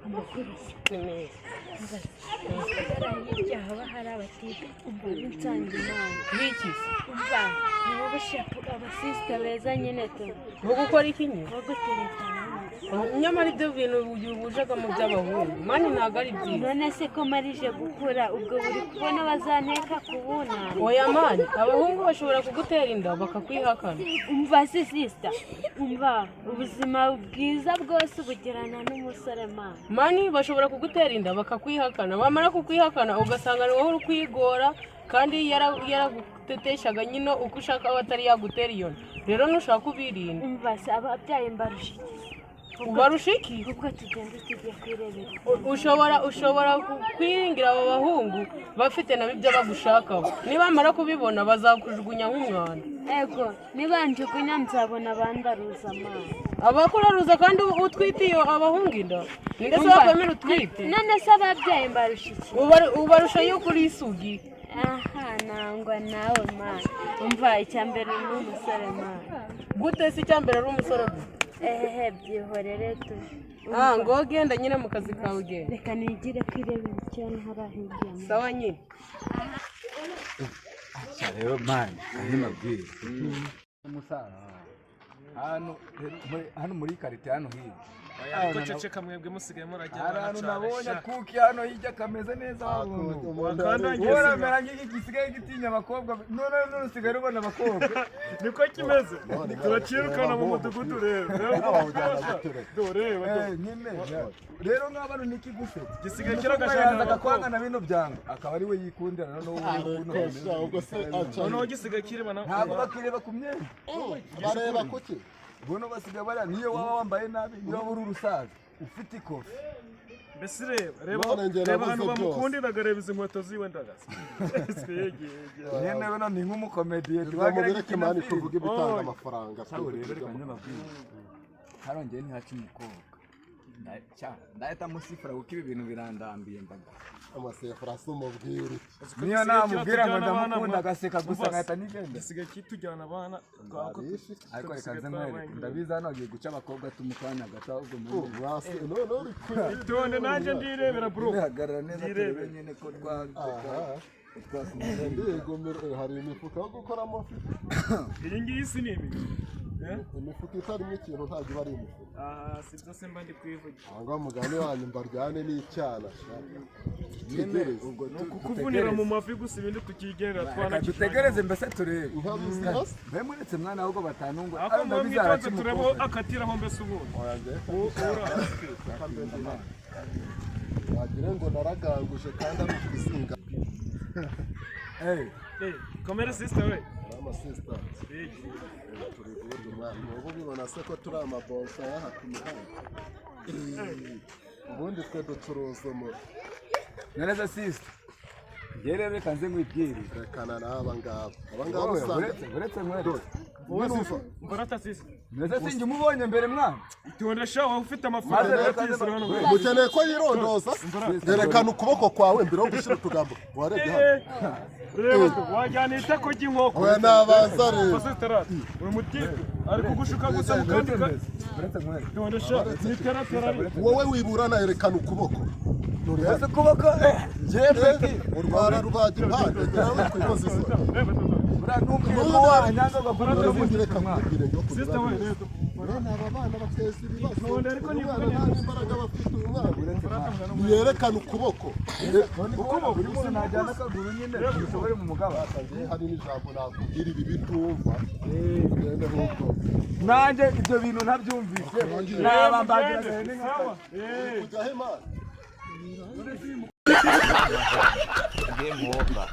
Amakuru se? Ni meza. Hirya haba hari abatipe, umva, b'insange imana. Biki se? Umva, nibo bashapu, abasisita beza nyine tu. Bo gukora iki nyine? Bo guteretana. Nyamara ibyo bintu ujaga mu by'abahungu, man, ntabwo ari byiza. None se ko marije gukura, ubwo buri kubona bazanteka ku bunani? Oya man, abahungu bashobora kugutera inda bakakwihakana. Umva se sister, umva, ubuzima bwiza bwose ubugirana n'umusore, man. Man, bashobora kugutera inda bakakwihakana, bamara kukwihakana ugasanga ni wowe uri kwigora kandi yaraguteteshaga nyine uko ushaka, aba atari yagutera iyo nda. Rero nushaka ubirinda. Umva se, ababyaye mbarusha iki? Ubarusha iki? Ubwo tugenda tugiye kwirebera. Ushobora kwiringira abo bahungu bafite nabo ibyo bagushakaho, nibamara kubibona bazakujugunya nk'umwanda. Ego, nibanjugunya nzabona abandaruza amazi. Abakuraruza kandi utwite iyo abahungu inda, ninde se wakwemera utwite? None se ababyaye mbarusha iki? Ubarusha yuko uri isugi. Aha nangwa nawe, man. Umva, icya mbere ni umusore, man. Gute se? Icya mbere ari umusore gute? Ehehe, byihorere tu. Ah, ngo genda nyine mu kazi kawe, genda. Reka nigire kwirebera icyo hariya hirya, man. Sawa nyine. Rero man, andi mabwire umusaza hano hano muri karite hano hirya. Ariko ceceka, mwebwe musigaye murajya. Hari ahantu nabonye akuki hano hirya kameze neza wabuntu. Wakandangiye. Uramera nk'iki gisigaye gitinya abakobwa, none none usigaye ubona abakobwa. Niko kimeze, turacirukana mu mudugudu rero. Dore. Eh, nyine rero nk'abano niki gufite Gisigaye kiragashaka. Yaza akakwanga na bino byanga, akaba ari we yikundira noneho wowe ukuntu bimeze. Noneho gisigaye kirebana. Ntabwo bakireba ku myenda. Bareba kuki? Buno basigaye bariya, niyo waba wambaye nabi, niyo waba uri urusaza ufite ikofi. Mbese reba, reba. None njye Reba ahantu nabuze byose. bamukundiraga, reba izi nkweto ziwe ndagaza. Nyine buno ni nk'umukomediye. Mubireke man, tuvuge ibitanga amafaranga. Sawa rero, reka mbabwire, harongeye ntihaca umukobwa. Ndahita musifura kuko ibi bintu birandambiye mbaga. Amasefura si umubwira iki? Niyo namubwira ngo ndamukunda agaseka gusa, nkahita nigenda. Gisigaye kitujyana abana. Arishi. Ariko reka nze nkwereke, ndabizi hano hagiye guca abakobwa tumukanya gato ahubwo muri Wasi none uri kuri. Itonde, nanjye ndirebera, bro. Bihagarara neza Ndirebe. turebe nyine ko twa Aha. Ndigomera, hari imifuka yo gukoramo. Iyi ngiyi si ni imwe? Imifuka itarimo ikintu ntabwo iba ari imifuka. Aha si byo se mba ndi kwivugira? Cyangwa mugani wanyu mbaryane n'icyana. Nyine Tegereze. Ubwo kukuvunira mu mavi gusa, ibindi tukigendera. Reka Twanakijyanye. dutegereze mbese turebe. Inka zihase. Mbe muretse mwana, ahubwo batanungwa. Ako mwe mwitonze, turebe aho akatiraho mbese ubundi. Oya, njye wagira ngo naraganguje kandi ari ukwisinga. Eh, komere sister we. Amasisita turi guhuza umwana, ubu ubibona se ko turi amabonsa y'aha ku mihanda? Ubundi twe ducuruza umuro. None se sister, njye rero reka nze nkwibwire. Rekana n'aba ngaba, aba ngaba Wowe usanga uretse uretse nkwereke. Urumva. Mbarata sister. Mbese sinjye umubonye mbere mwana? Itonde sha, wowe ufite amafaranga Maze reka yatizira hano. Mukeneye ko yirondoza? Erekana ukuboko kwawe mbere yo gushyira utugambo. Warebye hano. Reba tu, wajyana itako ry'inkoko. Oya, nabanza reba. Sister, uyu mutipe ari kugushuka gusa mu kandi Uretse nkwereke. Itonde sha, ni iteratera ari. Wowe wiburana, erekana ukuboko. Nuri hano. Uretse ukuboko, njye peti. Urwara rubaga impande nawe twikoze isoni. Reba tu. Buriya ntumbwire ko wanyanga ugakora. Ubundi reka nkubwire ngo Sister we, reba. Bene aba bana bateza ibibazo. None ariko Uyu mwana ni nta n'imbaraga bafite. Uyu mwana yerekana ukuboko. Ukuboko buri muntu najyana akaguru nyine dushobore mu mugaba. Ngiye hari n'ijambo nakubwira, ibi bitumva ugende ahubwo. Nanjye ibyo bintu ntabyumvise nabambagiraga ihene nka Sawa. Eh. Kujya he, man? Game over.